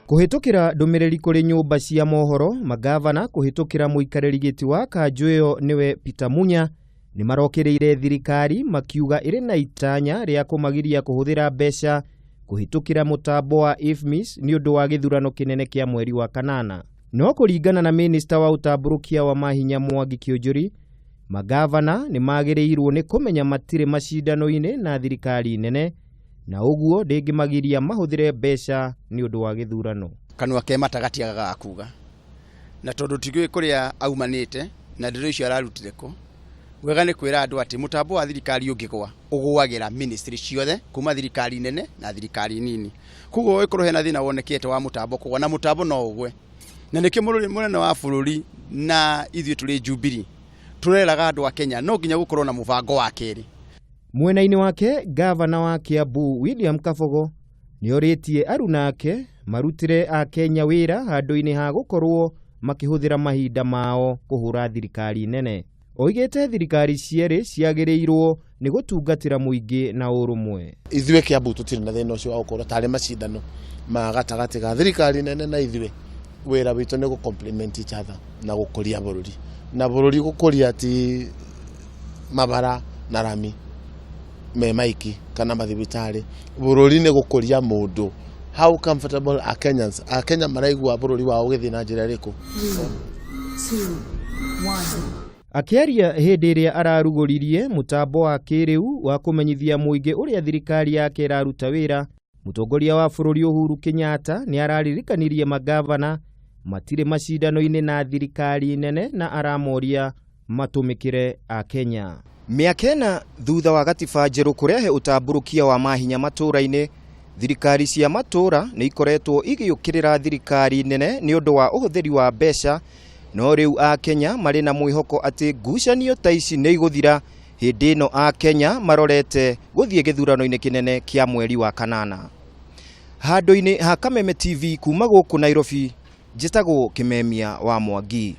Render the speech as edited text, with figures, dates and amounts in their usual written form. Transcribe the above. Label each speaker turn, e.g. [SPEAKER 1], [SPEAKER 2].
[SPEAKER 1] Kũhĩtũkĩra ndũmĩrĩri kũrĩ nyũmba cia mohoro, magavana kũhĩtũkĩra mũikarĩri gĩtĩ wa kanjũ ĩyo nĩwe Peter Munya nĩ marokĩrĩire thirikari makiuga ĩrĩ na itanya rĩa kũmagiria kũhũthĩra mbeca kũhĩtũkĩra mũtambo wa IFMIS nĩ ũndũ wa gĩthurano kĩnene kĩa mweri wa kanana. No kũringana na minista wa ũtambũrũkia wa mahinya Mwangi Kĩũnjũri, magavana nĩ magĩrĩirwo nĩ kũmenya matirĩ macindano-inĩ na thirikari nene na ũguo ndĩngĩmagiria mahũthĩre mbeca nĩ ũndũ wa gĩthurano.
[SPEAKER 2] Kanua ke mata gatiagaga kuga, na tondũ tigũĩ kũrĩa aumanĩte na ndeto icio ararutire kũ, wega nĩ kwĩra andũ atĩ mũtambo wa thirikari ũngĩgwa ũgũagĩra ministry ciothe kuma thirikari nene na thirikari nini. Koguo ũngĩkorwo hena thĩna wonekete wa mũtambo kũgwa, na mũtambo no ũgwe, na nĩkĩo mũnene wa bũrũri na ithuĩ tũrĩ Jubilee tũreraga andũ a Kenya no nginya gũkorwo na mũbango wa kerĩ.
[SPEAKER 1] Mwena-inĩ wake, gavana wa Kiambu William Kabogo nĩorĩtie aruna ake marutĩre Akenya wĩra handũ-inĩ ha gũkorwo makĩhũthĩra mahinda mao kũhũra thirikari nene. Oigĩte thirikari cierĩ ciagĩrĩirwo nĩ gũtungatĩra mũingĩ na ũrũmwe.
[SPEAKER 3] Ithuĩ Kiambu tũtirĩ na thĩna ũcio wa gũkorwo tarĩ macindano ma gatagatĩ ga thirikari nene na ithuĩ. Wĩra witũ nĩ gũ complement each other na gũkũria bũrũri, na bũrũri gũkũria ti mabara na rami me maiki kana mathibitarĩ. Bũrũri nĩ gũkũria mũndũ. How comfortable are Kenyans? Akenya maraigua bũrũri wao ũgĩthiĩ na njĩra ĩrĩkũ?
[SPEAKER 4] 3, 2, 1.
[SPEAKER 1] Akĩaria hĩndĩ ĩrĩa ararugũririe mũtambo wa kĩrĩu wa kũmenyithia mũingĩ ũrĩa thirikari yake ĩraruta wĩra, mũtongoria wa bũrũri Uhuru Kenyatta nĩ araririkanirie magavana matirĩ macindano-inĩ na thirikari nene na aramoria matũmĩkĩre Akenya. Mĩaka ĩna thutha wa gatiba njerũ kũrehe ũtambũrũkia wa mahinya matũũra-inĩ, thirikari cia matũũra nĩ ikoretwo igĩũkĩrĩra thirikari nene nĩ ũndũ wa ũhũthĩri wa mbeca, no rĩu Akenya marĩ na mwĩhoko atĩ ngucanio ta ici nĩ igũthira hĩndĩ ĩno Akenya marorete gũthiĩ gĩthurano-inĩ kĩnene kĩa mweri wa kanana. Handũ-inĩ ha Kameme TV kuma gũkũ Nairobi, njĩtagwo Kĩmemia wa Mwangi.